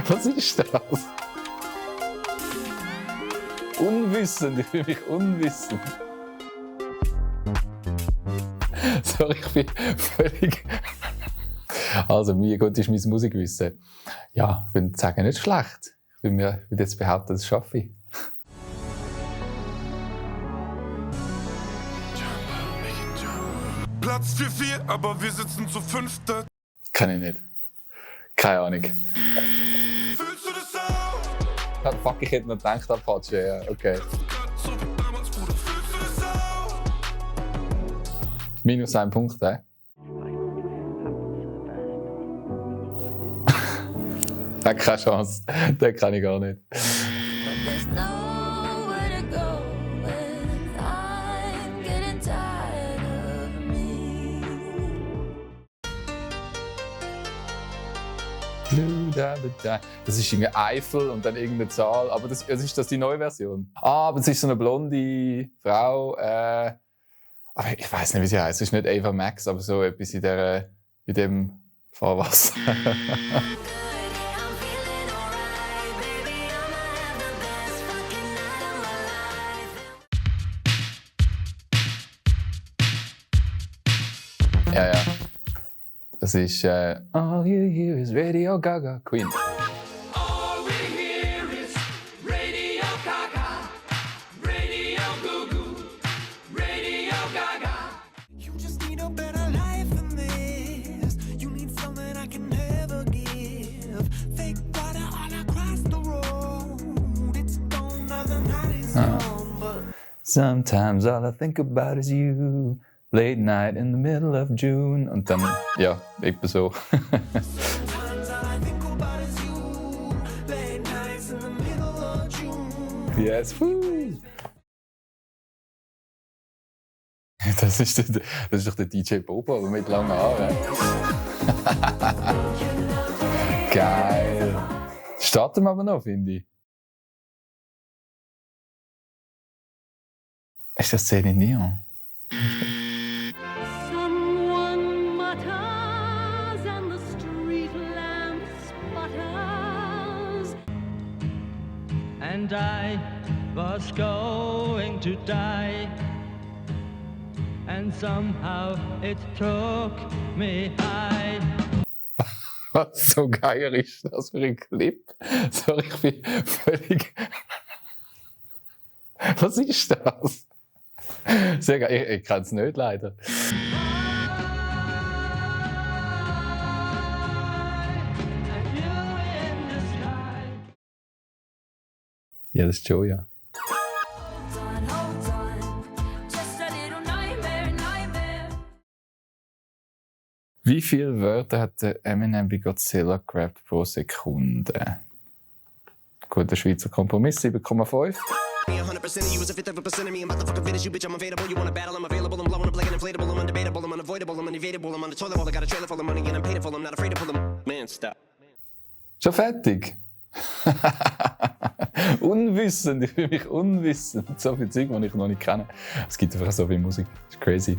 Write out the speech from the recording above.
Was ist das? Unwissend, ich fühle mich unwissend. Sorry, ich bin völlig... Also, wie gut ist mein Musikwissen? Ja, ich würde sagen, nicht schlecht. Ich würde jetzt behaupten, das schaffe ich. Platz 4-4, aber wir sitzen zu fünfter. Kann ich nicht. Keine Ahnung. Fühlst du das auch? Ah, fuck, ich hätte noch gedacht, Apache, ja, okay. So wie damals, Bruder, fühlst du das auch? Minus 1 Punkt, Hat keine Chance. Den kann ich gar nicht. There's nowhere to go when I'm getting tired of me. Das ist irgendwie Eifel und dann irgendeine Zahl. Aber ist das die neue Version? Ah, aber es ist so eine blonde Frau. Aber ich weiß nicht, wie sie heißt. Es ist nicht Ava Max, aber so etwas in dem Fahrwasser. Ja, ja. Das ist All You Hear Is Radio Gaga, Queen. All we hear is Radio Gaga, Radio Goo Goo, Radio Gaga. You just need a better life than this. You need something I can never give. Fake water all across the road. It's gone, now the night is gone, but Sometimes all I think about is you. Late night in the middle of June. Und dann, ja, etwa so. sometimes all I think about is you. Late nights in the middle of June. Yes, woo. Das ist doch der DJ Bobo, aber mit langen Haaren. Geil. Starten wir aber noch, finde ich. Ist das Céline Dion? Someone mutters and the street lamp sputters. And I was going to die, and somehow it took me high. Was so geil ist das für ein Clip? Sorry, ich bin völlig... Was ist das? Sehr geil, ich kann es nicht, leider. And you in the sky. Ja, das ist Joya. Hold on, just a little nightmare. Wie viele Wörter hat der Eminem bei Godzilla gerappt pro Sekunde? Guter Schweizer Kompromiss, 7,5. 100% of you is a fifth of a percent of me. I'm about to fucking finish you, bitch. I'm available. You wanna battle? I'm available. I'm blowing up like an inflatable. I'm undebatable. I'm unavoidable. I'm unevadable. I'm on the toilet bowl. I got a trailer full of money and I'm paid it full. I'm not afraid to pull them. Man, stop. Schon fertig? Unwissend, ich fühle mich unwissend. So viel Zeug, die ich noch nicht kenne. Es gibt einfach so viel Musik. Das ist crazy.